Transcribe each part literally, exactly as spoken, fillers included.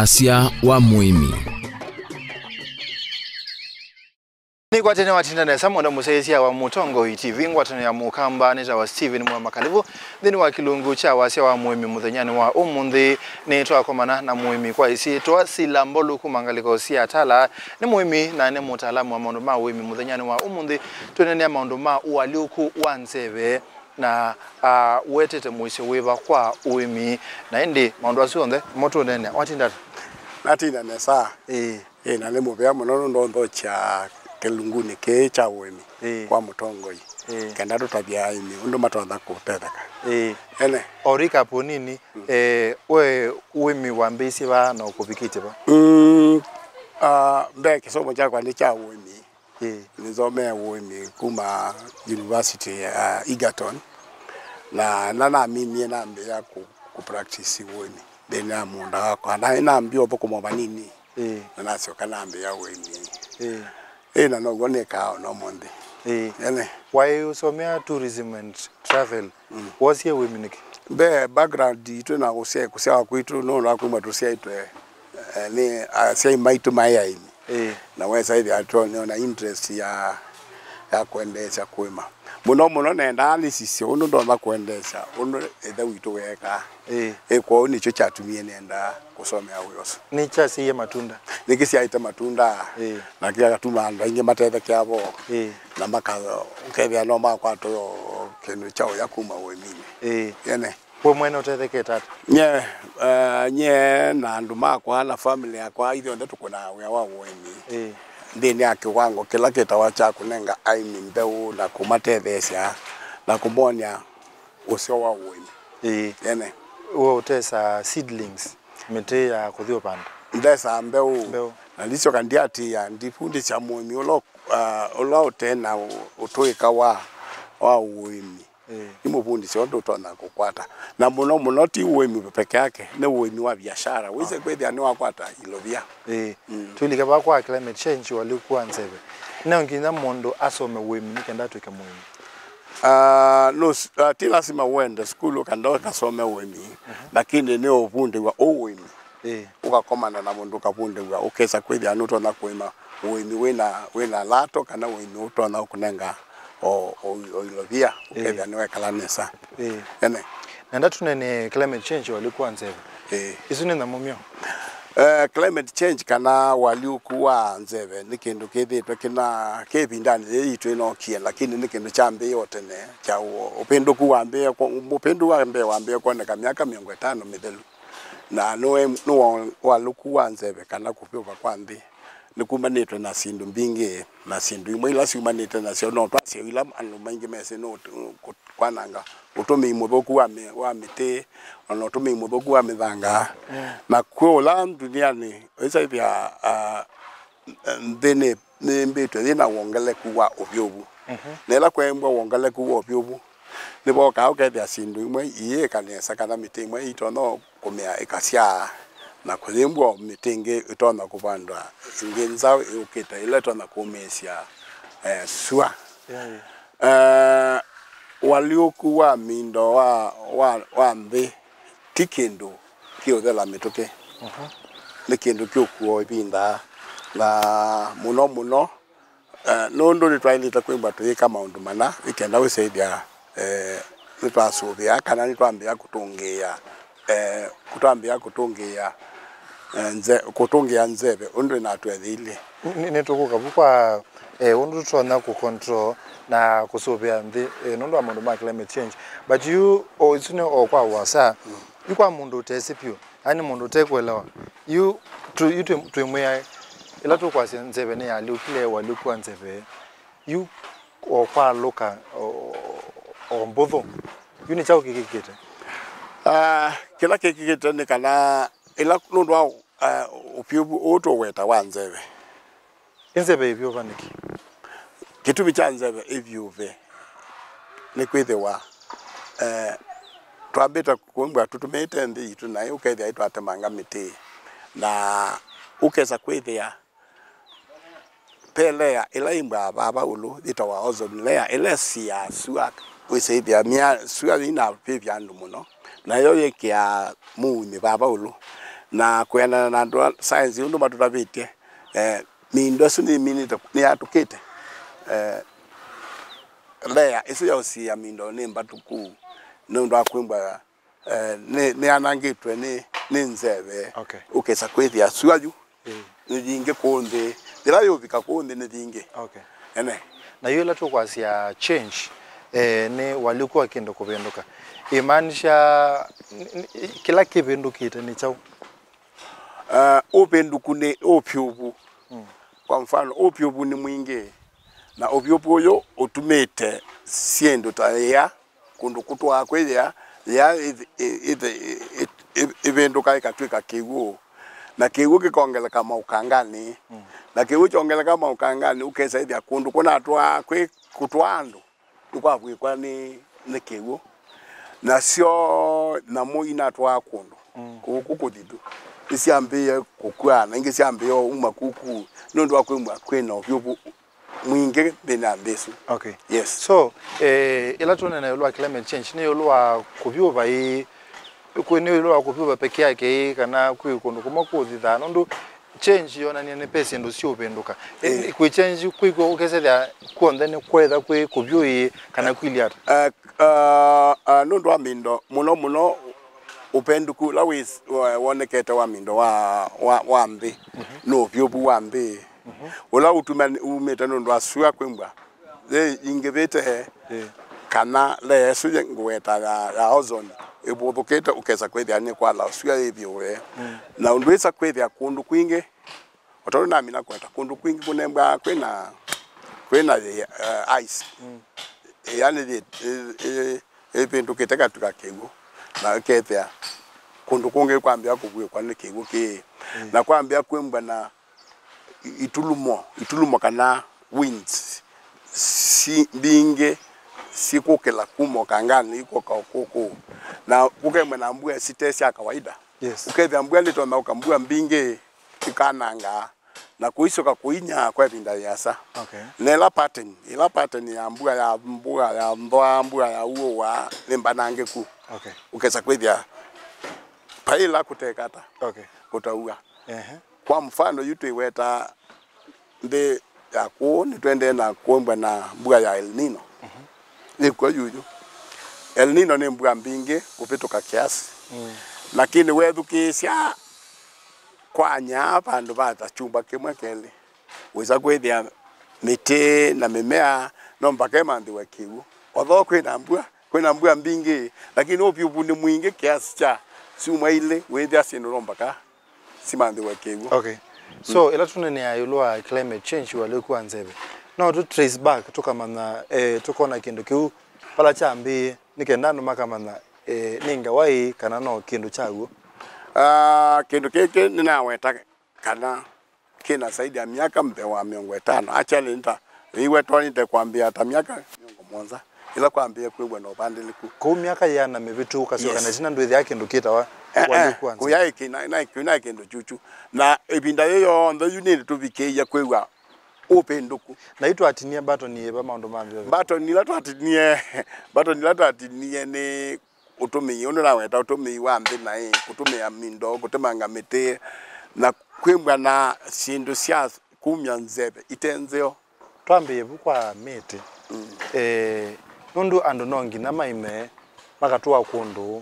Asya wa mũĩmi. Nĩkwatene watinda nesa, mwenda mũsyaĩĩsya wa Mũtongoi T V, ngwatanĩo ya Mũkamba, nĩtawa Steven Mwema Kalivu. Nthĩnĩ wa kĩlungu kya wasya wa mũĩmi mũthenyanĩ wa ũmũnthĩ, nĩtwakomana na mũĩmi kwa isyĩtwa Sila Mbolu kuma ngalĩko sya Tala. Nĩ mũĩmi na nĩ mũtaalamu wa maũndũ ma ũĩmi. Mũthenyanĩ wa ũmũnthĩ, twĩneenea maũndũ ma ũalyũku wa nzeve na, ah, wetete mũisyo wĩva kwa ũĩmi, na ĩndĩ maũndũ asu onthe mo tũneenea. Watinda ata? Natinda nesa. Ĩĩ. Ĩĩ, na nĩ mũvea mũno nũndũ nthokya kĩlungunĩ kĩĩ kya ũĩmi Ĩĩ. kwa Mũtongoi. Ĩĩ. Kenda tũtavye aĩmi ũndũ matonya kũtetheka. Ĩĩ. Ene. O recap nini, Mm. eh, we ũĩmi wambĩĩsye va na ũkũvikĩtye va? Mm, ah, mbee kĩsomo kyakwa nĩ kya ũĩmi. Ĩĩ. Nĩsomee ũĩmi kuma University ya Egerton, na na naminie nambĩĩa kũ, kũ practice ũĩmi nthĩnĩ wa mũũnda wakwa. Na nambĩĩa ũthũkũma vanini, Ĩĩ. na nasyoka nambĩĩa ũĩmi. Ĩĩ. Ĩĩ, na now'o nĩkaa ona ũmũnthĩ. Ĩĩ. Ene. Waĩ ũsomea tourism and travel, Mm. wosie ũĩmi nĩkĩ? Mbee, background itũ na kũsya-, kũsyawa kwitũ, nũndũ wa kuma tũsyaĩtwe, eh, nĩ asyai maitũ maĩ aĩmi. Ĩĩ. Na wesa ĩthĩa tũneona interest ya, ya kwendeesya kũĩma. Mũno mũno nendaa nĩsisye ũndũ ndonya kwendeesya ũndũ ĩthe witũ weekaa. Ĩĩ. Ĩ, kwoou nĩkyo kyatumie nendaa kũsomea wĩa ũsu. Nĩkyasyaie matunda? Nĩkĩsyaĩte matunda. Ĩĩ. Na kĩkatuma andũ aingĩ matethekea vo. Ĩĩ. Na maka-, ũkethĩa no makwata kĩndũ kya ũya kuma ũĩminĩ. Ĩĩ. Ene. We mwene ũtethekete ata? Nye, eh, nye na andũ makwa na family yakwa, ithyonthe tũkũnaa wĩa wa ũĩmi Ĩĩ. nthĩnĩ ya kĩwango kĩla kĩtawa kya kũnenga aĩmi mbeũ na kũmatetheesya na kũmonia ũseo wa ũĩmi. Ĩĩ. Ene. We ũtesa seedlings, mĩtĩ ya kũthi ũvanda? Ndesa mbeũ. Mbeũ. Na ndisyoka ndiatĩĩa, ndifundĩsya mũĩmi ũla, ah, ũla ũte na ũ-, ũtũĩka wa, wa ũĩmi. Ĩĩ. Nĩmũvundĩsye ũndũ ũtonya kũkwata. Na mũno mũno ti ũĩmi peke yake, nĩ ũĩmi wa biashara. Wĩse kwĩthĩa nĩwakwata ilovia. Ĩĩ. Mm. Twĩlike vaa kwa climate change, ũalyũku wa nzeve. No nginya mũndũ asome ũĩmi nĩ kenda atw'ĩke mũĩmi? Ah, no, s-, ah, ti lasima ũende sukulu kana ũkasome ũĩmi, Mhm. lakini nĩ ũvundĩw'a ũĩmi. Ĩĩ. Ũkakomana na mũndũ ũkavundĩw'a, ũkesa kwĩthĩa nũtonya kũĩma ũĩmi wĩna, wĩna lato kana ũĩmi ũtonya ũkũnenga o, o, o ilovia, Ĩĩ. ũkethĩa nĩwekala nesa. Ĩĩ. Ene. Nenda tũnene climate change, ũalyũku wa nzeve. Ĩĩ. Isu nĩ nyamũ myo? Eh, climate change kana ũalyũku wa nzeve nĩ kĩndũ kĩthĩtwe kĩna kĩ ĩvindanĩ yĩĩ yitũ ĩnokie, lakini nĩ kĩndũ kyambĩĩe o tene, kya ũ-, ũpĩndũku wambĩĩe kwa, ũpĩndũ wa mbee wambĩĩe kwoneka myaka mĩongo ĩtano mĩthelu. Na nĩwe, nĩ ũalyũku wa nzeve kana kũvyũva kwa nthĩ nĩkumanĩtwe na syĩndũ mbingĩ, na syĩndũ imwe ila syumanĩte nasyo no twasye ila andũ maingĩ mesĩ nĩ ũt-, kũ-, kwananga ũtũmĩi mũthũku wa mĩ-, wa mĩtĩ, ona ũtũmĩi mũthũku wa mĩthanga. Mm. Na kwĩ ũla ndunianĩ ĩsaĩthĩa, ah, nthĩ nĩ, nĩmbĩtwe yĩna wongeleku wa ũvyũvu. Mhm. Na ĩla kwembwa wongeleku wa ũvyũvu, nĩvokaa ũkethĩa syĩndũ imwe iĩka nesa kana mĩtĩ ĩmwe itonya kũmea ĩkasyaa, na kũyĩmbwa mĩtĩ ĩngĩ ĩtonya kũvandwa ĩngĩ nzaũ yũkĩte ĩla ĩtonya kũmĩĩsya, eh, sua. Yeah, yeah. Eh, ũalyũku wa mindo wa, wa, wa nthĩ ti kĩndũ kĩũthela mĩtũkĩ. Mhm. Nĩ kĩndũ kĩũkua ĩvinda, na mũno mũno Eh, nũndũ nĩtwaĩlĩte kwĩmbwa tũyĩka maũndũ mana, nĩkenda wĩsĩthya, eh, nĩtwasũvĩa kana nĩtwambĩĩa kũtũngĩĩa, eh, kũtwambĩĩa kũtũngĩĩa, eh, nze-, kũtũngĩĩa nzeve ũndũ ĩnatweethĩilye. Nĩ, nĩtũkũka vu kwa, eh, ũndũ tũtonya kũ control na kũsũvĩa nthĩ, eh, nũndũ wa maũndũ ma climate change. But yu, o, isu nĩ o kwa wasa, Mm. yu kwa mũndũ ũtesĩ vyũ, Yaani mũndũ ũtekũelewa. Yu, tu, yu twĩ, twĩmwĩae, ĩla tũkwasya nzeve nĩyalyũkile, ũalyũku wa nzeve, yu o kwalũka, o, o mbũthũ. Yu nĩ kyaũ kĩkĩkĩte? Ah, kĩla kĩkĩkĩte nĩ kana ĩla nũndũ wa, ah, ũvyũvu ũũ tũweta wa nzeve. Ĩ nzeve ĩvyũva nĩkĩ? Kĩtumi kya nzeve ĩvyũve nĩ kwĩthĩwa, eh, twambĩte kũmbwa tũtũmĩĩte nthĩ yitũ, na ĩ ũkethĩa ĩtwatemanga mĩtĩ, na ũkesa kwĩthĩa ve layer ĩla ĩmbwaa vaa ĩũlũ yĩtawa ozone layer, ĩla ĩsiaa sua, wĩsĩthĩa mya-, sua yĩnavĩvya andũ mũno, nayo yĩkĩaa mũunyĩ vaa ĩũlũ, Na kwĩanana na andũ a saenzi ũndũ matũtavĩtye, eh, mĩindo ĩsu nĩminĩte, nĩyatũkĩte. Eh, layer ĩsu ya ũsiĩa mĩindo nĩ mbatũku nĩ ũndũ wa kwĩmbwa, eh, nĩ, nĩyanangĩtwe nĩ, nĩ nzeve. Okay. Ũkesa kwĩthĩa sua yu Ĩĩ. Nĩ yingĩ kũũ nthĩ. Yĩla yũvika kũũ nthĩ nĩ yingĩ. Okay. Ene. Na yu ĩla tũkwasya change, eh, nĩ ũalyũku wa kĩndũ kũvĩndũka. Ĩmaanisha, n-, n-, kĩla kĩvĩndũkĩte nĩ kyaũ? Ah, ũvĩndũku nĩ ũvyũvu. Mm. Kwa mfano, ũvyũvu nĩ mwingĩ, na ũvyũvu ũyũ ũtumĩte syĩndũ ta ĩa, kũndũ kũtwaa kwĩ ĩa, ĩa ĩth-, ĩ-, ĩth-, ĩ-, ĩ-, ĩ-, ĩvĩndũka ĩkatw'ĩka kĩw'ũ, na kĩw'ũ kĩkongeleka maũkanganĩ, mm, na kĩw'ũ kyongeleka maũkanganĩ, ũkesa ĩthĩa kũndũ kũnatwaa kwĩ kũtwaa andũ, nĩkwavw'ĩkwa nĩ, nĩ kĩw'ũ. Nasyo nyamũ inatwaa kũndũ, mm, kũu kũkũthi tu, nĩsyambĩĩe kũkw'a, na ingĩ syambĩĩe uma kuku, nũndũ wa kwĩmwa kwĩna ũvyũvu mwingĩ nthĩnĩ wa nthĩ ĩsu. Okay. Yes. So, eh, ĩla tũneena ĩũlũ wa climate change, nĩ ĩũlũ wa kũvyũva ĩ, kwĩ, nĩ ĩũlũ wa kũvyũva peke yake ĩ, kana kwĩ kũndũ kũmwe kũthithaa? Nũndũ change yonania nĩ ve syĩndũ siũvĩndũka. Ĩ, ĩ, kwĩ change kwĩkw'o ũkesethĩa kw'onthe nĩ kwetha kwĩ kũvyũ ĩ, kana kwĩlye ata? Eh, ah, ah, nũndũ wa mĩindo, mũno mũno ũvĩndũku ũla wĩ-, wa-, wonekete wa mĩindo wa, wa, wa nthĩ, mhm, nĩ ũvyũvu wa nthĩ. Mhm. Ũla ũtuma-, umĩte nũndũ wa sua kwĩmbwa yĩ ingĩvĩte, ĩ, kana layer ĩsu ye ngũweta ya, ya ozone ĩvũthũkĩte, ũkesa kwĩthĩa nĩ kwala sua yĩthyũũe. Mm. Na ũndũ ĩsa kwĩthĩa kũndũ kwingĩ, o tondũ namina kweta, kũndũ kwingĩ kũnembwa kwĩna, kwĩna, eh, ice. Mm. Yaani yĩ-, ĩ-, ĩ-, ĩvĩndũkĩte katĩ ka kĩw'ũ, na ĩkethĩa kũndũ kũngĩ kwambĩa kũvw'ĩkwa nĩ kĩw'ũ kĩĩ. Mm. Na kwambĩa kwĩmbwa na itulumo, itulumo kana winds si mbingĩ sikũkĩla kuma ũkanganĩ ikũka kũkũ, na kũkemwe na mbua site sya kawaida. Yes. Ũkethĩa mbua nĩtonya ũka mbua mbingĩ ikanangaa na kũisyoka kũinya kwa ĩvinda yĩasa. Okay. Na ĩla pattern, ĩla pattern ya mbua ya mbua ya nthwa, mbua ya uũa nĩ mbanangĩku. Okay. Ũkesa kwĩthĩa paĩ ĩla kũteka ata. Okay. Kũtaua. Ehe. Kwa mfano, yu twĩweta nthĩ ya kũũ, nĩtũendee na kũmbwa na mbua ya El Nino. Mhm. Yĩkw'o yuyu. El Nino nĩ mbua mbingĩ kũvĩtũka kĩasi. Mm. Lakini wethukĩĩsya kwanya vandũ va ta kyumwa kĩmwe kelĩ, wĩsa kwĩthĩa mĩtĩ na mĩmea no mbaka ĩmanthĩwe kĩw'ũ. Although kwĩna mbua, kwĩna mbua mbingĩ, lakini ũvyũvu nĩ mwingĩ kĩasi kya syumwa ilĩ, wĩthĩa syĩndũ no mbaka simanthĩwe kĩw'ũ. Okay. So, ĩla tũneenea ĩũlũ wa climate change, ũalyũku wa nzeve, no tũ trace back, tũkamanya, eh, tũkona kĩndũ kĩu vala kyambĩĩe, nĩ kenda andũ makamanya, eh, nĩ ngawa ĩ kana no kĩndũ kya w'o? Ah, kĩndũ kĩkĩ nĩnaweta kana kĩna zaidi ya myaka mbee wa mĩongo ĩtano. Actually, nĩ ta, ĩiwe twonite kwambĩĩa ta myaka mĩongo mũonza, ĩla kwambĩĩe kwĩw'a na ũvandĩlĩku. Kũu myaka yĩana mĩvĩtu ũkasyoka, yes, na ĩtina ndwĩthĩa kĩndũ kĩtawa, eh, eh, ũalyũku wa nzeve. Kũyaĩ kĩ-, na, na, kĩu naĩ kĩndũ kyukyu. Na ĩvinda yĩĩ yonthe yu nĩndĩ tũvikĩĩie kwĩw'a ũvĩndũku. Na yu twatinie mbatoni yĩva maũndũ ma nzeve? Mbatoni ila twatinie, mbatoni ila twatinie nĩ ũtũmĩi, ũndũ naweta ũtũmĩi wa nthĩ naĩ, kũtũmĩa mĩndo, kũtemanga mĩtĩ, na kwĩmbwa na syĩndũ sya kumya nzeve ite nzeo. Twambĩĩe vu kwa mĩtĩ. Mm. Eh, nũndũ andũ no nginya maime, makatũa kũndũ,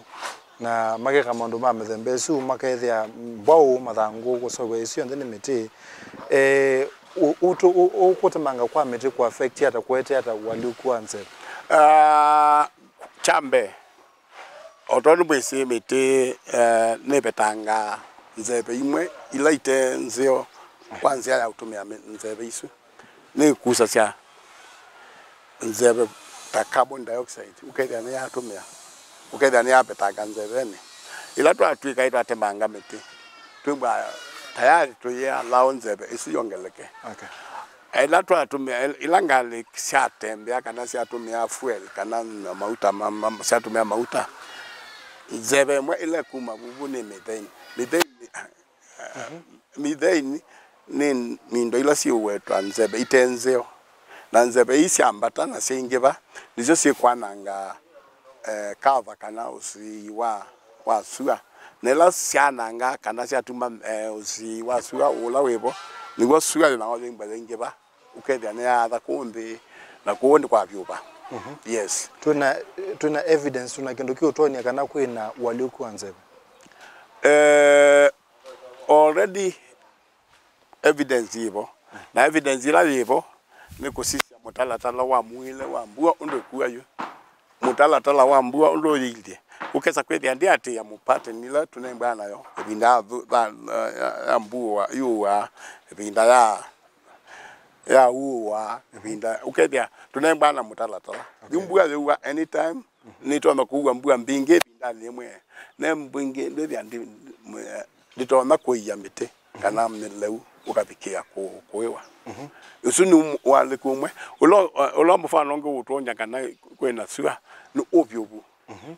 na makeka maũndũ ma mĩthemba ĩsu, makethĩa mbwaũ, mathangũ, kũseũvya ĩsu yonthe nĩ mĩtĩ. Eh, ũ-, ũtũ-, ũ-, ũ-, kũtemanga kwa mĩtĩ kũ affect ata, kũete ata ũalyũku wa nzeve? Ah, kya mbee, o tondũ mwĩsĩ mĩtĩ, eh, nĩvetangaa nzeve imwe ila ite nzeo kwa nzĩa ya ũtũmĩa mĩ-, nzeve isu. Nĩkusasya nzeve ta carbon dioxide, ũkethĩa nĩyatũmĩa, ũkethĩa nĩyavetanga nzevenĩ. Ĩla twatw'ĩka ĩtwatemanga mĩtĩ, twĩw'aa tayarĩ tũyĩ allow nzeve ĩsu yongeleke. Okay. Ĩla twatũmĩa, ĩla ngalĩ syatembea kana syatũmĩa fuel kana na mauta ma, ma, syatũmĩa mauta, nzeve ĩmwe ĩla ĩkuma vuvu nĩ methane. Methane, mhm, methane nĩ mĩndo ila syĩũwetwa nzeve ite nzeo, na nzeve ii syambata na syaingĩva, nĩsyo syĩkwananga, eh, kava kana ũsii wa, wa sua, Na ĩla syananga kana syatuma, eh, ũsii wa sua ũla wĩvo, nĩw'o sua yĩnawa yĩmbwa yaingĩva, ũkethĩa nĩyaatha kũũ nthĩ, na kũũ nĩ kwavyũva. Yes. Twĩna, twĩna evidence, twĩna kĩndũ kĩũtwony'a kana kwĩna ũalyũku wa nzeve? Eh, already evidence yĩvo. Na evidence ĩla yĩvo nĩ kũsisya mũtalatala wa mũĩle wa mbua ũndũ ĩkua yu. Mũtalatala wa mbua ũndũ ũyĩilye. Ũkesa kwĩthĩa ndĩatĩĩa mũpattern ĩla tũnembwa nayo ĩvinda ya thu-, ya, ya, ya mbua yũaa, ĩvinda ya, ya ũaa, ĩvinda, ũkethĩa tũnembwa na mũtalatala. Okay. Yu mbua yĩua anytime, nĩtonya kũua mbua mbingĩ ĩvindanĩ yĩmwe. Ne mbingĩ ndĩthĩa ndi-, mwe-, ndĩtonya kũia mĩtĩ kana mĩleu ũkavikĩa kũ-, kũĩwa. Ũsu nĩ ũm-, ũalyũku ũmwe. Ũla, ũla mũfano ũngĩ ũtwony'a kana kwĩna sua nĩ ũvyũvu.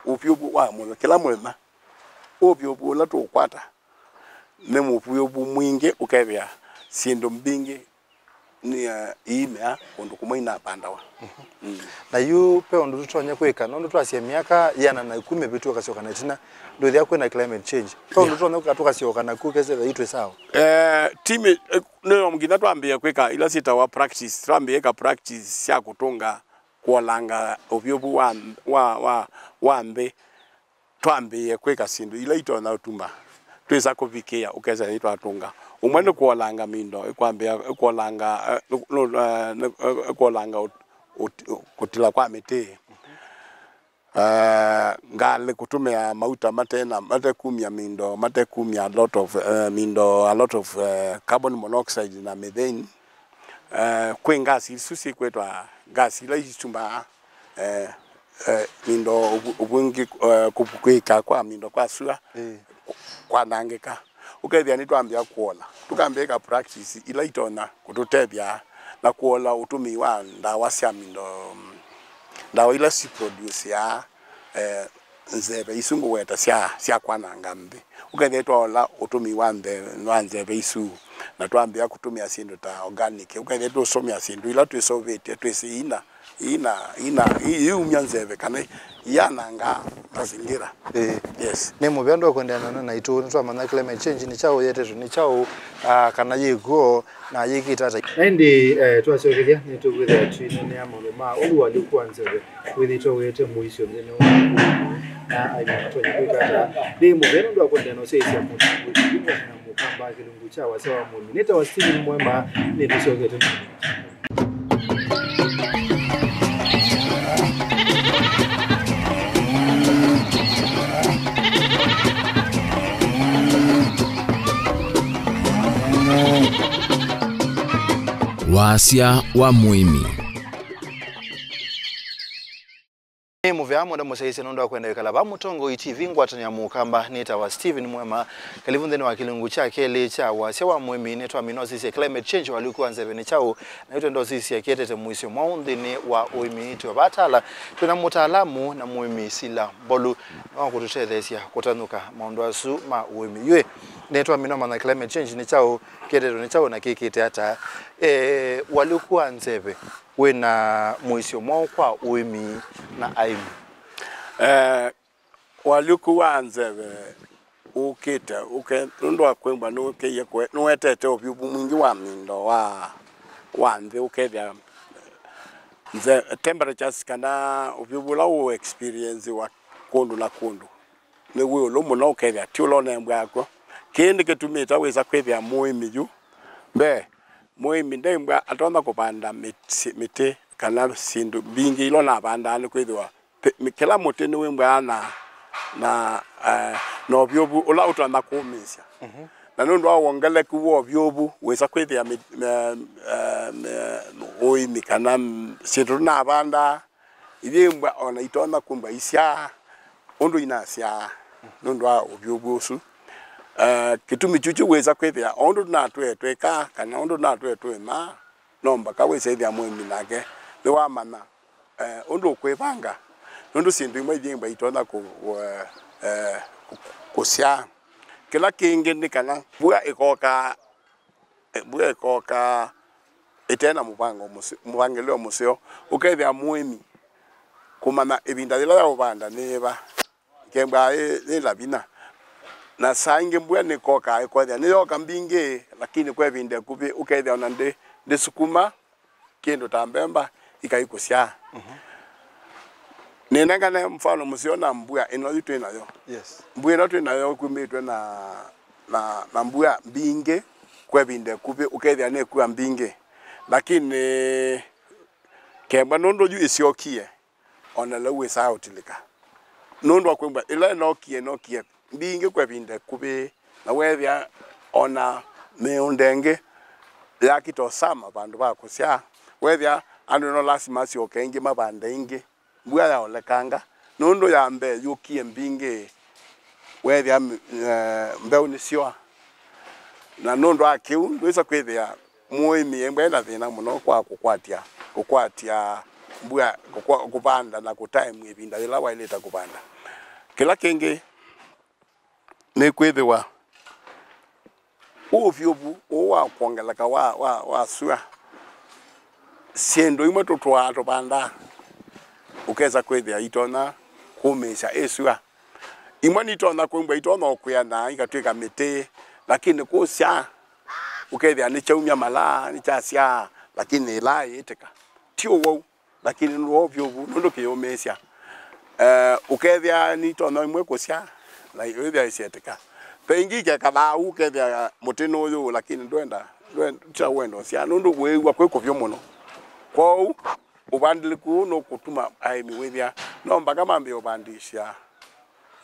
Ũvyũvu wa mũthenya, kĩla mũthenya. Ũvyũvu ũla tũũkwata nĩ mũvyũvu mwingĩ, ũkethĩa syĩndũ mbingĩ nĩ, eh, iimea kũndũ kũmwe inapandawa. Mm. Na yu pe ũndũ tũtonya kwĩka, nũndũ twasya myaka yĩana na ĩkũmi mĩvĩtu ũkasyoka na ĩtina, ndwĩthĩa kwĩna climate change. Pe ũndũ tũtonya kwĩka tũkasyoka naku kese ĩtwĩ sawa? Eh, timi, eh, nĩ nginya twambĩĩe kwĩka ila syĩtawa practice, twambĩĩe ĩka practice sya kũtũnga kũolanga ũvyũvu wa, wa, wa, wa nthĩ. Twambĩĩe kwĩka syĩndũ ila itonya ũtuma twĩsa kũvikĩa ũkesa nĩtwatũnga. Ũmwe nĩ kũolanga mindo, ĩkwambĩa, ĩkũolanga, eh, nĩ, nĩ, eh, nĩ, eh, ĩkũolanga ũt-, ũt-, kũtila kwa mĩtĩ. Eh, ngalĩ kũtũmĩa mauta matena, matekumya mindo, matekumya a lot of, eh, mindo, a lot of, eh, carbon monoxide na methane. Eh, kwĩ ngasi isu syĩkwĩtwa ngasi ila isumbaa, eh, eh, mindo ũvu-, ũvungi, eh, kũvukwĩka kwa mindo kwa sua, ĩĩ, kwanangĩka. Ũkethĩa nĩtwambĩa kũola. Tũkambĩĩka practice ila itonya kũtũtethya na kũola ũtũmĩi wa ndawa sya mindo, mm, ndawa ila siproduceaa, eh, nzeve isu ngũweta sya, sya kwananga nthĩ. Ũkethĩa twaola ũtũmĩi wa nze-, wa nzeve isu, na twambĩa kũtũmĩa syĩndũ ta organic, ũkethĩa tũsomea syĩndũ ila twĩseũvĩtye, twĩsĩ ina, ina, ina, i-, iumya nzeve kana iananga mazingira. Ĩĩ. Yes. Nĩ mũvea ndwa kwendeana naitũ, nĩtwamanya climate change nĩ kyaũ, yetetwe nĩ kyaũ, ah, kana yĩkw'o, na yĩkĩte ata? Na ĩndĩ, eh, twasyokethya, nĩtũkwĩthĩa twĩneenea maũndũ ma ũndũ ũalyũku wa nzeve wĩthĩĩtwe ũete mũisyo nthĩnĩ wa ũiiti, na aĩmi matonya kwĩka ata? Nĩ mũvea nũndũ wa kũendeea na ũsyaĩĩsya mũtambũi na mũkamba kĩlungu kya wasya wa mũĩmi. Nĩtawa Stephen Mwema, nĩtũsyokete. Wasya wa mũĩmi. Nĩ mũvea mũno mũsyaĩĩsya nũndũ wa kwenda wĩkala va Mũtongoi T V ngwatanĩo ya Mũkamba. Nĩtawa Stephen Mwema. Kalivu nthĩnĩ wa kĩlungu kya kelĩ kya wasya wa mũĩmi. Nĩtwamina ũsisye climate change, ũalyũku wa nzeve nĩ kyaũ, na yu twenda ũsisya kĩetete mũisyo mwaũ nthĩnĩ wa ũĩmi. Twĩ vata ala twĩ na mũtaalamu na mũĩmi Sila Mbolu, no kũtũtetheesya kũtanũka maũndũ asu ma ũĩmi. Yu nĩtwamina ũmanya climate change nĩ kyaũ, kĩetete nĩ kyaũ, na kĩkĩte ata, eh, ũalyũku wa nzeve wĩna mũisyo mwaũ kwa ũĩmi na aĩmi? Eh, ũalyũku wa nzeve ũkĩte, ũke-, nũndũ wa kwĩw'a nũkĩie kũe-, nũetete ũvyũvu mwingĩ wa mindo wa, wa nthĩ, ũkethĩa nze-, temperatures kana ũvyũvu ũla ũ experience wa kũndũ na kũndũ nĩ wĩ ĩũlũ mũno, ũkethĩa ti ũla ũnembwaa kw'o. Kĩĩ nĩkĩtumĩte wĩsa kwĩthĩa mũĩmi yu mbee, mũĩmi ndembwa atonya kũvanda mĩtĩ, mĩtĩ kana syĩndũ mbingĩ ila ũnavandaa, nĩkwĩthĩwa pe-, mĩ-, kĩla mũtĩ nĩwĩmbwaa na, na, eh, na ũvyũvu ũla ũtonya kũũmĩĩsya. Mhm. Na nũndũ wa wongeleku wa ũvyũvu, wĩsa kwĩthĩa mĩ-, mĩ-, eh, mĩ-, ũĩmi kana, mm, syĩndũ tũnavandaa, iyĩmbwa ona itonya kũmbwa isyaa ũndũ inasyaa nũndũ wa ũvyũvu ũsu. Eh, kĩtumi kyu kĩwĩsa kwĩthĩa o ũndũ tũnatwĩe twĩka kana ũndũ tũnatwĩe tũĩma, no mbaka wĩsa ĩthĩa mũĩmi nake nĩwamanya, eh, ũndũ ũkwĩvanga, nũndũ syĩndũ imwe iyĩmbwa itonya kũ-, kũ-, eh, eh, kũ-, kũsyaa. Kĩla kĩngĩ nĩ kana mbua ĩkokaa, mbua ĩkokaa ĩte na mũvango mũse-, mũvangĩlĩo mũseo, ũkethĩa mũĩmi kũmanya ĩvinda yĩla ya ũvanda nĩ yĩva, ĩkembwa yĩ, yĩ na vinya. Na saa ingĩ mbua nĩkokaa ĩkothĩa nĩyoka mbingĩ, lakini kwa ĩvinda ĩkuvĩ ũkethĩa ona ndĩ, ndĩsukuma kĩndũ ta mbemba ikai kũsyaa. Nĩnengane mfano mũseo na mbua ĩno yu twĩ nayo. Yes. Mbua ĩno twĩ nayo kumĩtwe na, na, na mbua mbingĩ kwa ĩvinda ĩkuvĩ ũkethĩa nĩkua mbingĩ, lakini kemba nũndũ yu ĩsyokie, ona lĩu wĩsaa ũtilĩka. Nũndũ wa kwĩw'a ĩla ĩnokie, ĩnokie mbingĩ kwa ĩvinda ĩkuvĩ, na weethĩa ona mĩũnda ĩngĩ yakita ũsama vandũ va kũsyaa, weethĩa andũ no lasima masyoke ĩngĩ mavande ĩngĩ. Mbua yaolekanga, nũndũ ya mbee yũkie mbingĩ, weethĩa mĩ-, eh, mbeũ nĩsyoa. Na nũndũ wa kĩu, ndwĩsa kwĩthĩa mũĩmi embwa ena thĩna mũno kwa kũkwatya, kũkwatya mbua, kũkwa-, kũvanda na kũtaĩmw'a ĩvinda yĩla waĩlĩte kũvanda. Kĩla kĩngĩ nĩ kwĩthĩwa ũvyũvu ũũ wa kwongeleka wa, wa, wa sua, syĩndũ imwe tũtwaa tũvandaa, ũkesa kwĩthĩa itonya kũmĩĩsya ĩ sua. Imwe nitonya kwĩw'a itonya ũkwĩana ikatw'ĩka mĩtĩ, lakini kũsya ũkethĩa nĩkyaumya malaa, nĩkyasyaa, lakini ĩlaa ĩĩtĩka. Ti ũwau, lakini nĩ wovyo vu, nũndũ kĩyũmĩĩsya. Eh, ũkethĩa nitonya imwe kũsya, na wĩthĩa ĩsyetĩka. Ve ingĩ ikekathaa ũu, ũkethĩa mũtĩ nũyũ, lakini ndwenda, ndwenda, ti ta wenda ũsyaa, nũndũ wĩĩw'a kwĩ kũvyũ mũno. Kwoou, ũvandĩlĩku ũũ nũkũtuma aĩmi wĩthĩa no mbaka mambĩe ũvandĩĩsya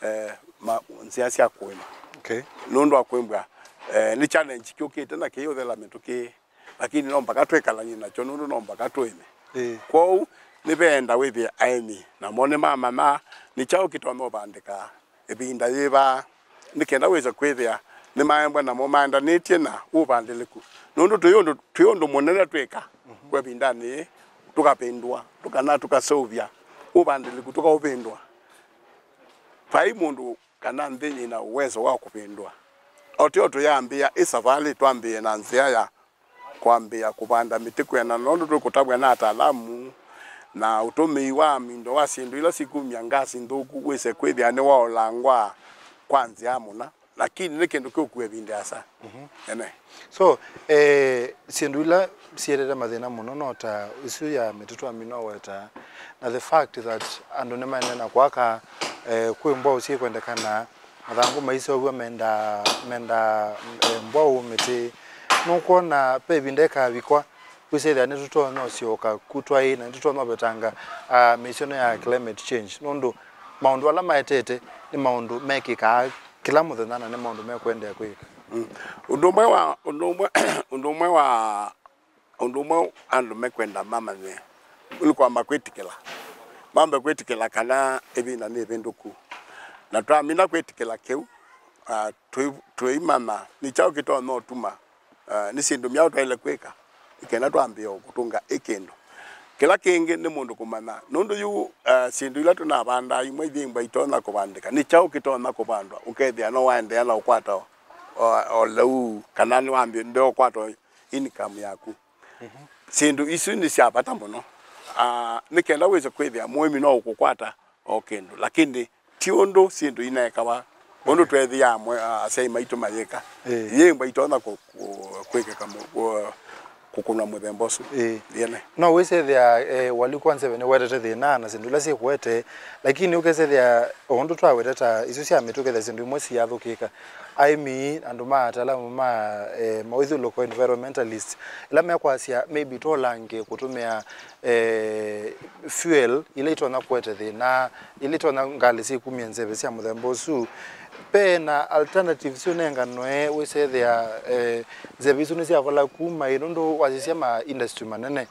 eh, ma, nzĩa sya kũĩma. Okay. Nũndũ wa kwĩmbwa, eh, nĩ challenge kyũkĩte na kĩĩ ũthela mĩtũkĩ, lakini no mbaka twĩkalany'e nakyo nũndũ no mbaka tũĩme. Ĩĩ. Kwoou, nĩveenda wĩthĩe aĩmi namo nĩmamanya nĩ kyaũ kĩtonya ũvandĩka ĩvinda yĩva, nĩ kenda wĩse kwĩthĩa nĩmaembwa namo maendanĩtye na ũvandĩlĩku. Nũndũ twĩ ũndũ, twĩ ũndũ mũnene twĩka kwa ĩvindanĩ yĩĩ, tũkavĩndũa, tũkana tũkaseũvya ũvandĩlĩku, tũkaũvĩndũa. Vai mũndũ kana nthĩ yĩna ũwezo wa kũvĩndũa. O teo tũyambĩĩa ĩ savalĩ, twambĩĩe na nzĩa ya kwambĩĩa kũvanda mĩtĩ kwĩanana nũndũ tũkũtavw'a na ataalamu, na ũtũmĩi wa mindo wa syĩndũ ila sikumya ngasi nthũku wĩse kwĩthĩa nĩwaolangwa kwa nzĩa mũna. Lakini nĩ kĩndũ kĩũkua ĩvinda ĩasa. Mhm. Ene. So, eh, syĩndũ ila sietete mathĩna mũno no ta isu ya mĩtĩ twamina ũweta, na the fact that andũ nĩmaendee na kwaka, eh, kwĩ mbwaũ syĩkwendekana, mathangũ maiseũvw'a menda, menda, eh, mbwaũ mĩtĩ. Nũkwona ve ĩvinda ĩkavikwa, wĩsĩthĩa nĩtũtonya ũsyoka ku twaĩ, na nĩtũtonya ũvetanga, ah, mĩisyo ĩno ya climate change, nũndũ maũndũ ala maetete nĩ maũndũ mekĩkaa kĩla mũthenya, na nĩ maũndũ mekũendeea kwĩka. Mm. Ũndũ ũmwe wa, ũndũ ũmwe, ũndũ ũmwe wa, ũndũ ũmwe andũ mekwenda mamanye nĩ kwamba kwĩtĩkĩla, mambe kwĩtĩkĩla kana ĩvinda nĩ ĩvĩndũku, na twamina kwĩtĩkĩla kĩu, ah, tũi-, tũimanya nĩ kyaũ kĩtonya ũtuma Ah, nĩ syĩndũ myaũ twaĩle kwĩka nĩ kenda twambĩĩe o kũtũnga ĩ kĩndũ. Kĩla kĩngĩ nĩ mũndũ kũmanya, nũndũ yu, ah, syĩndũ ila tũnavandaa imwe ithĩmbwa itonya kũvandĩka, nĩ kyaũ kĩtonya kũvandwa ũkethĩa no waendeea na ũkwata o, o, o lĩu, kana nĩwambĩĩe ndeũkwata o income yaku. Mhm. Syĩndũ isu nĩ sya vata mũno. Ah, nĩ kenda wĩse kwĩthĩa mũĩmi no ũkũkwata o kĩndũ, lakini ti ũndũ syĩndũ inaekawa, ũndũ tweethĩaa amwe, a, asyai maitũ mayĩka. Ĩĩ. Iyĩmbwa itonya kũ-, kũ-, kwĩkĩka mũ-, kũ-, kũkũnwa mũthemba ũsu. Ĩĩ. Yene. No wĩsethĩa, eh, Waliku wa Nzeve nĩwetete thĩna na syĩndũ ila syĩkũete, lakini ũkesethĩa o ũndũ twaweteta isu sya mĩtĩ, ũkethĩa syĩndũ imwe siyathũkĩka. Aĩmi, andũ ma ataalamu ma, eh, mawĩthyũlũko, environmentalist, ĩla mekwasya maybe twolange kũtũmĩa, eh, fuel ila itonya kũete thĩna, ila itonya ngalĩ syĩkumya nzeve sya mũthemba ũsu. Ve na alternatives syũnenganwe, wĩsethĩa, eh, nzeve isu nĩsyavola kuma ĩ, nũndũ wasisya ma industry manene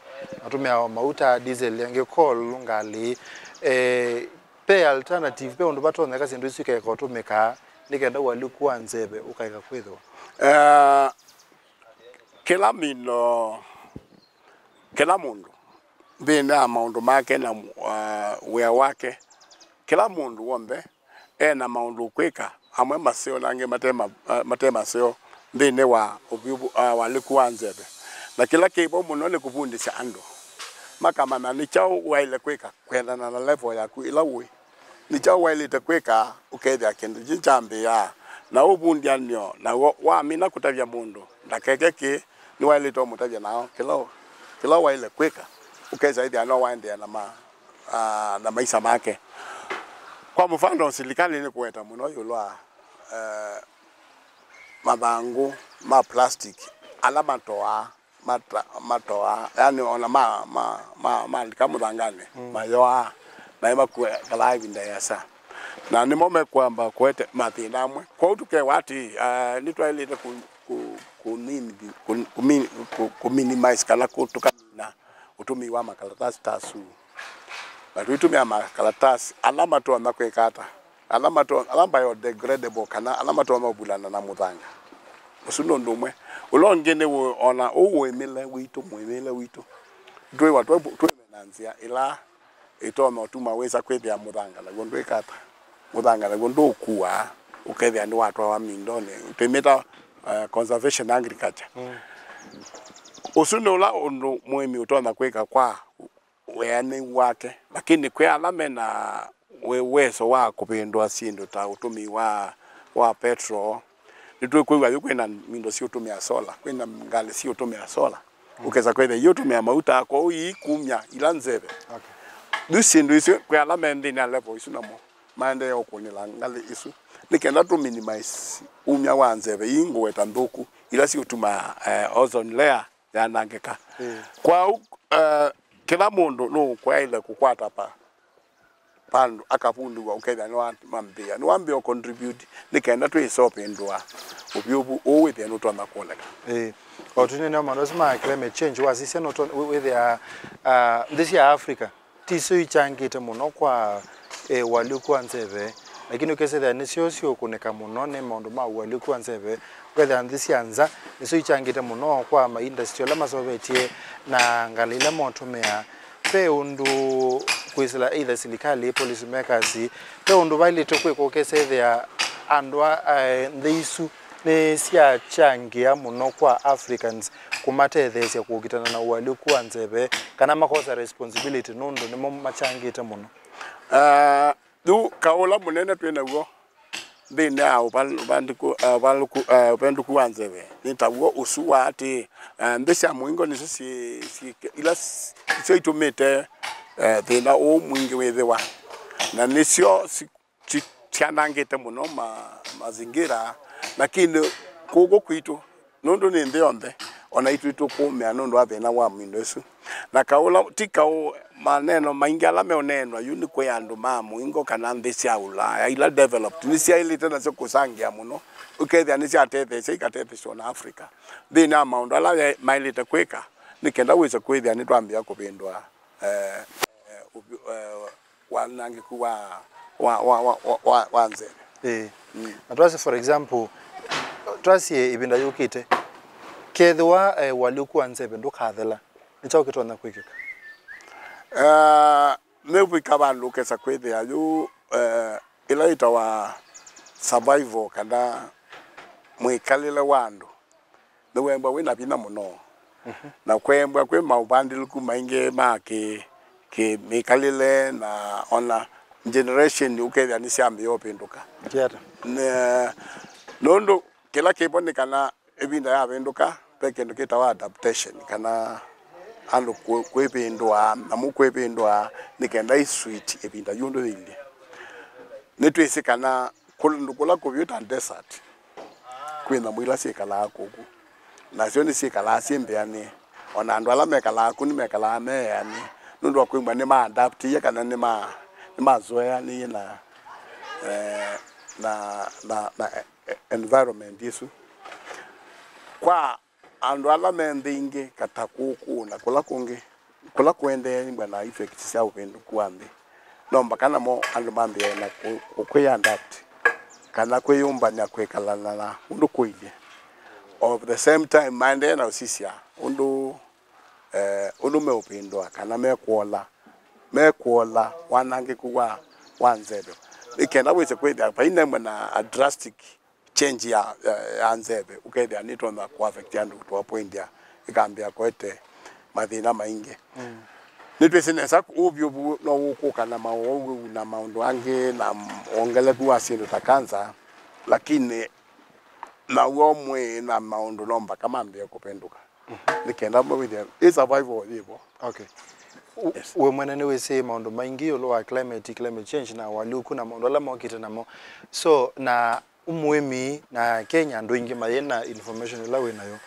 matũmĩaa o mauta, diesel, angĩ coal, ngalĩ. Eh, ve alternative, ve ũndũ vatonyeka syĩndũ isu ikeka ũtũmĩka nĩ kenda Waliku wa Nzeve ũkaeka kwĩthĩwa? Eh, kĩla mino, kĩla mũndũ nthĩnĩ wa maũndũ make na, uh, wĩa wake, kĩla mũndũ w'onthe e na maũndũ ũkwĩka, amwe maseo na angĩ mate ma-, uh, mate maseo nthĩnĩ wa ũvyũvu, uh, Waliku wa Nzeve. Na kĩla kĩ vo mũno nĩ kũvundĩsya andũ makamanya nĩ kyaũ waĩle kwĩka kwendana na level yaku ĩla ũĩ. Nĩ kyaũ waĩlĩte kwĩka ũkethĩa kĩndũ kĩu kyambĩĩa Na ũvundianĩo naw'o wamina kũtavya mũndũ ndakeke kĩĩ, nĩwaĩlĩte ũmũtavya nao kĩla, kĩla waĩle kwĩka, ũkesa ĩthĩa no waendeea na, ma, ah, na maisa make. Kwa mũvano, silikalĩ nĩ kũweta mũno ĩũlũ wa, eh, mathangũ ma plastic ala matoaa mata, matoaa, yani ona ma, ma, ma, malika mũthanganĩ, mm, mayoaa, na nĩmakalaa ĩvinda ĩasa, na nĩmo mekwamba kũete mathĩna amwe. Kwoou tũkewa atĩ, ah, nĩtwaĩlĩte kũ, kũ, kũ, kũ, kũ, kũ minimize kana kũ, tũkamina ũtũmĩi wa makalatasi ta asu, na tũitũmĩa makalatasi ala matonya kwĩka ata, ala mato, ala biodegradable, kana ala matonya ũvulana na mũthanga. Ũsu nĩ ũndũ ũmwe. Ũla ũngĩ nĩ wĩ, ona ũu ũĩmĩle witũ, mũĩmĩle witũ, twĩwa twĩ, twĩme na nzĩa ĩla ĩtonya ũtuma wĩsa kwĩthĩa mũthanga naw'o ndwĩka ata, mũthanga naw'o ndũkuaa, ũkethĩa nĩwatwawa mindonĩ, twĩmĩta, eh, conservation agriculture. Mm. Ũsu nĩ ũla ũndũ mũĩmi ũtonya kwĩka kwa wĩanĩu wake, lakini kwĩ ala mena we, weso wa kũvĩndũa syĩndũ ta ũtũmĩi wa, wa petrol, nĩtwĩkwĩw'a yu kwĩna indo siũtũmĩa sola, kwĩna ngalĩ siũtũmĩa sola. Mm. Ũkesa kwĩthĩa iũtũmĩa mauta, kwoou iikumya ila nzeve. Okay. Yu syĩndũ isu, kwĩ ala me nthĩnĩ ya level isu namo maendee ũkũnĩla ngalĩ isu, nĩ kenda tũ minimize umya wa nzeve ii ngũweta nthũku, ila siũtuma, eh, ozone layer yanangĩka. Mm. Kwoou, eh, kĩla mũndũ nũkwaĩle kũkwata pa, pandũ akavundĩw'a ũkethĩa nĩwamambĩĩa, nĩwambĩĩa contribute nĩ kenda twĩsa ũvĩndũa ũvyũvu ũũ wĩthĩe nũtonya kũoneka. Ĩĩ. O tũnene maũndũ asu ma climate change, wasisya nũto-, wĩ-, wĩthĩa, ah, nthĩ sya Africa ti syo ikyangĩte mũno kwa, eh, ũalyũku wa nzeve, lakini ũkesethĩa nĩsyo siũkũnĩka mũno nĩ maũndũ ma ũalyũku wa nzeve. Ũkethĩa nthĩ sya nza nĩsyo ikyangĩte mũno kwa ma industry ala maseũvĩtye na ngalĩ ila motũmĩaa. Ve ũndũ kwĩsĩla either silikalĩ, policy makers, ve ũndũ vaĩlĩte kwĩkwa ũkesethĩa andũ a, eh, nthĩ isu nĩsyakyangĩa mũno kwa Africans kũmatetheesya kũkitana na ũalyũku wa nzeve, kana makosa responsibility nũndũ nĩmo makyangĩte mũno? Ah, yu kaũ ũla mũnene twĩ naw'o nthĩnĩ ya ũval-, ũvandĩku, eh, ũvalũku, eh, ũvendũku wa nzeve nĩ taw'o ũsu wa atĩ, eh, nthĩ sya mũingo nĩsyo syĩ, syĩ, ila s-, nĩsyo itũmĩte, eh, thĩna ũũ mwingĩ wĩthĩwa, na nĩsyo si-, si-, syanangĩte mũno ma, mazingira, lakini kũkũ kwitũ, nũndũ nĩ nthĩ yonthe, o naitũ nĩtũkũũmĩa nũndũ wa thĩna wa mĩndo ĩsu. Na kaũ ũla, ti kaũ, maneno maingĩ ala meũneenwa yu nĩ kwĩ andũ ma mũingo kana nthĩ sya Ulaya ila developed nĩsyaĩlĩte nasyo kũsangĩa mũno, ũkethĩa nĩsyatetheesya ikatetheesya ona Africa nthĩnĩ wa maũndũ ala ya-, maĩlĩte kwĩka nĩ kenda wĩse kwĩthĩa nĩtwambĩĩa kũvĩndũa, eh, eh, ũvi-, eh, wanangĩku wa, wa, wa, wa, wa, wa, wa nzeve. Ĩĩ. Mm. Na twasye, for example, twasye ĩvinda yũkĩte, kethĩwa, eh, ũalyũku wa nzeve ndũkathela, nĩ kyaũ kĩtonya kwĩkĩka? Eh, nĩvika vandũ ũkesa kwĩthĩa yu, eh, ĩla yĩtawa survival kana mwĩkalĩle wa andũ nĩwembwa wĩ na vinya mũno. Mhm. Na kwembwa kwĩ maũvandĩlĩku maingĩ ma kĩ, kĩ mĩkalĩle na ona generation ũkethĩa nĩsyambĩĩa ũvĩndũka. Kĩata? Ne-, nũndũ kĩla kĩvo nĩ kana ĩvinda yavĩndũka, ve kĩndũ kĩtawa adaptation, kana andũ kwĩ-, kwĩvĩndũa, nyamũ kwĩvĩndũa, nĩ kenda ĩ suit ĩvinda yu ũndũ yĩilyĩ. Nĩtwĩsĩ kana kũndũ kũla kũvyũ ta desert, kwĩ nyamũ ila syĩkalaa kũku, nasyo nĩsyĩkalaa syĩ mbĩanĩ. O na andũ ala mekalaa ku nĩmekalaa me eanĩ, nũndũ wa kwĩw'a nĩma adaptĩie kana nĩma, nĩmazoeanĩie na, eh, na, na, na, eh, environment ĩsu. Kwa andũ ala me nthĩ ingĩ, kata kũkũ na kũla kũngĩ, kũla kũendee imbwa na effects sya ũvĩndũku wa nthĩ, no mbaka namo andũ mambĩĩe na kũ-, kũ-, kwĩ adapt, kana kwĩyũmbany'a kwĩkalana na ũndũ kũilyĩ. Of the same time, maendee na ũsisya ũndũ, eh, ũndũ meũvĩndũa kana mekũola, mekũola wanangĩku wa, wa nzeve. Nĩ kenda wĩse kwĩthĩa vai na ĩmwe na a drastic change ya, ya, ya nzeve, ũkethĩa nĩtonya kũ affect andũ to a point ya ĩkambĩa kũete mathĩna maingĩ. Mm. Nĩtwĩsĩ nesa ũvyũvu no ũkũka na maũwau na maũndũ angĩ na wongeleku wa syĩndũ ta cancer, lakini naw'o mwĩĩ na maũndũ no mpaka mambĩe kũvĩndũka. Nĩ kenda mwĩthĩa ĩ survival yĩvo. Okay. U- Yes. We mwene nĩwĩsĩ maũndũ maingĩ ĩũlũ wa climate, climate change na ũalyũku na maũndũ ala mokĩte namo. So na mũĩmi na Kenya andũ aingĩ mayĩ na information ĩla wĩ nayo.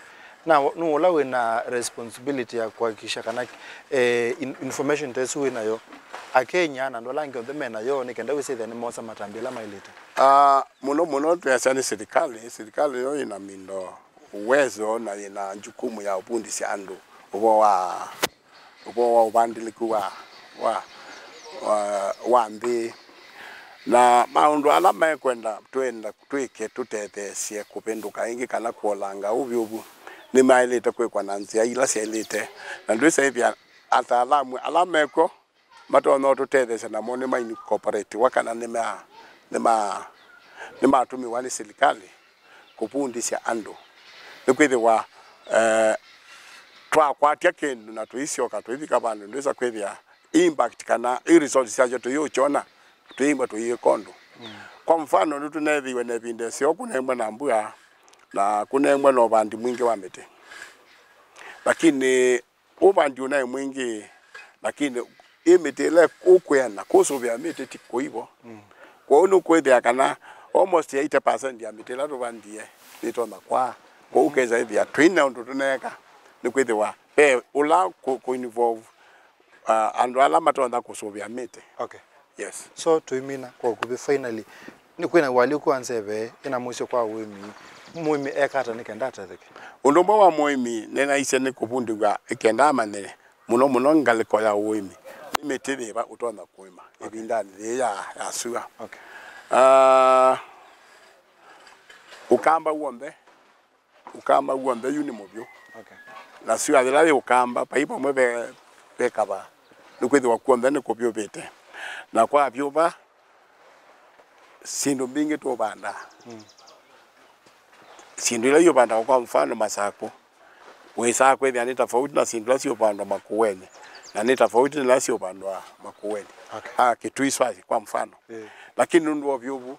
Na nũ ũla wĩ na responsibility ya kuhakikisha kana eh, in- information ta ĩsu wĩ nayo Akenya na andũ ala angĩ onthe me nayo nĩ kenda wĩsĩthĩa nĩmosa matambya ala maĩlĩte? Ah, mũno mũno twĩasya nĩ silikalĩ. Silikalĩ yo ĩna mindo uwezo na yĩna jukumu ya ũvundĩsya andũ ũvoo wa ũvoo wa ũvandĩlĩku wa, wa, wa, wa nthĩ. Na maũndũ ala mekwenda twenda twĩke tũtetheesye kũvĩndũka ĩngĩ kana kũolanga ũvyũvu nĩmaĩlĩte kwĩkwa na nzĩa ila syaĩlĩte. Na ndwĩsa ĩthĩa ataalamu ala mekw'o matonya ũtũtetheesya namo nĩmaincorporatiwa kana nĩma, nĩma, nĩmatũmĩwa nĩ silikalĩ kũvundĩsya andũ. Nĩkwĩthĩwa eh, twakwatya kĩndũ na tũisyoka tũivika vandũ ndwĩsa kwĩthĩa impact kana i results syakyo tũyĩũkyona tũyĩimba tũyĩka ũndũ. Kwa mfano nĩtũneethĩiwe na ĩvinda ĩseo kũnengwa na mbua na kũnengwa na ũvandi mwingĩ wa mĩtĩ, lakini ũvandi ũnaĩ mwingĩ, lakini ĩ mĩtĩ ĩla ũkwĩana kũsũvĩa mĩtĩ ti kũivo. Kwoou nũkwĩthĩa kana almost eighty percent ya mĩtĩ ĩla tũvandie nĩtonya kwaa. Kwoou kesa ĩthĩa twĩna ũndũ tũneeka nĩkwĩthĩwa ve ũla kũ, kũ involve uh, andũ ala matonya kũsũvĩa mĩtĩ. Okay. Yes. So tũimina kwa ũkuvĩ finally, nĩ kwĩna ũalyũku wa nzeve ĩna mũisyo kwa ũĩmi. Mũĩmi eka ata nĩ kenda atetheke? Ũndũ ũmwe wa mũĩmi nĩnaisye nĩ kũvundĩw'a ĩkenda amanye mũno mũno ngalĩko ya ũĩmi nĩ mĩtĩ yĩva ũtonya kũĩma ĩvindanĩ yĩĩ ya, ya sua. Okay. Uh, ũkamba w'onthe Ũkamba w'onthe yu nĩ mũvyũ. Okay. Na syũa yĩla yĩ ũkamba, vai vamwe ve, ve kavaa. Nĩkwĩthĩwa kw'onthe nĩkũvyũvĩte. Na kwavyũva, syĩndũ mbingĩ tũvandaa. Mm. Syĩndũ ila iũvandawa, kwa mfano, masakũ. Wĩsaa kwĩthĩa nĩ tofauti na syĩndũ ila siũvandwa makũenĩ. Na nĩ tofauti na ila siũvandwa makũenĩ. Okay. Ah, kĩtui swasi, kwa mfano. Yeah. Lakini nũndũ wa ũvyũvu,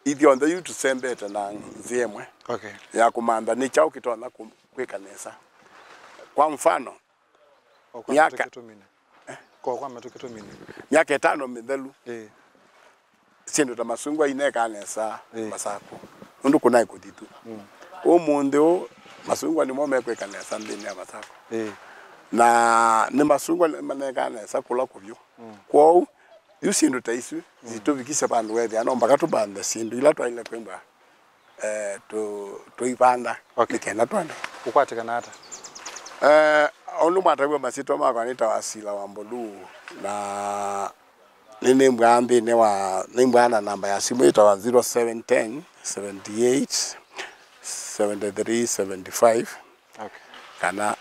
ithyonthe yu tũsembete na nzĩa ĩmwe. Okay. Ya kũmantha nĩ kyaũ kĩtonya kũ-, kwĩka nesa. Kwa mfano, o kwa myaka mĩtũkĩ tũmine. Ko kwa mĩtũkĩ tũmine. Myaka ĩtano mĩthelu, ĩĩ, syĩndũ ta masungwa inekaa nesa, ĩĩ, Masakũ. Nũndũ kũnaĩ kũthitu. Mm. Ũmũnthĩ ũũ, masungwa nĩmo mekwĩka nesa nthĩnĩ ya Masakũ. Ĩĩ. Na nĩ masungwa manekaa nesa kũla kũvyũ. Mm. Kwoou, yu syĩndũ ta isu, mm, situvikisye vandũ wethĩa no mpaka tũvanthe syĩndũ ila twaĩle kwĩmba, eh, tũ-, tũivanda, okay, nĩ kenda twende. Ũkwatĩkana ata? Eh, ũndũ mwatavw'a masyĩtwa makwa nĩtawa Sila wa Mbolu, na nĩnĩmbwaa nthĩnĩ wa, nĩmbwaa na namba ya simũ ĩtawa zero seven ten, seventy eight, seventy three, seventy five. Okay. Kana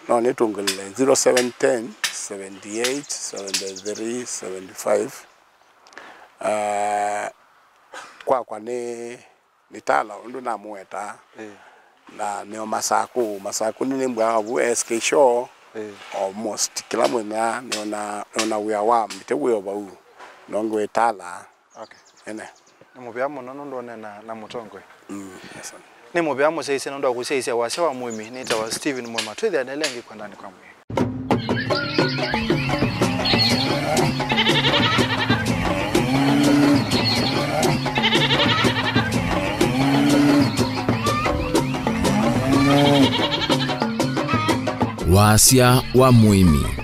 no nĩtũngĩlĩle zero seven ten, seventy eight, seventy three, seventy five. Ah, kwakwa nĩ, nĩ Tala ũndũ namũwetaa. Ĩĩ. Na nĩo Masakũ, Masakũ nĩnĩmbwaa vu S K Show. Ĩĩ. Almost kĩla mũthenya nĩona, nĩona wĩa wa mĩtĩ wĩo vau. Nongiwe Tala. Okay. Ene. Nĩ mũvea mũno nũndũ ũneena na mũtongoi. Mm, yes, sir. Nĩ mũvea mũsyaĩĩsya nũndũ wa kũsyaĩĩsya wasya wa mũĩmi. Nĩtawa Stephen Mwema. Twĩthĩanĩle ĩngĩ kwendanĩ kwa mwĩĩ. Wasya wa mũĩmi.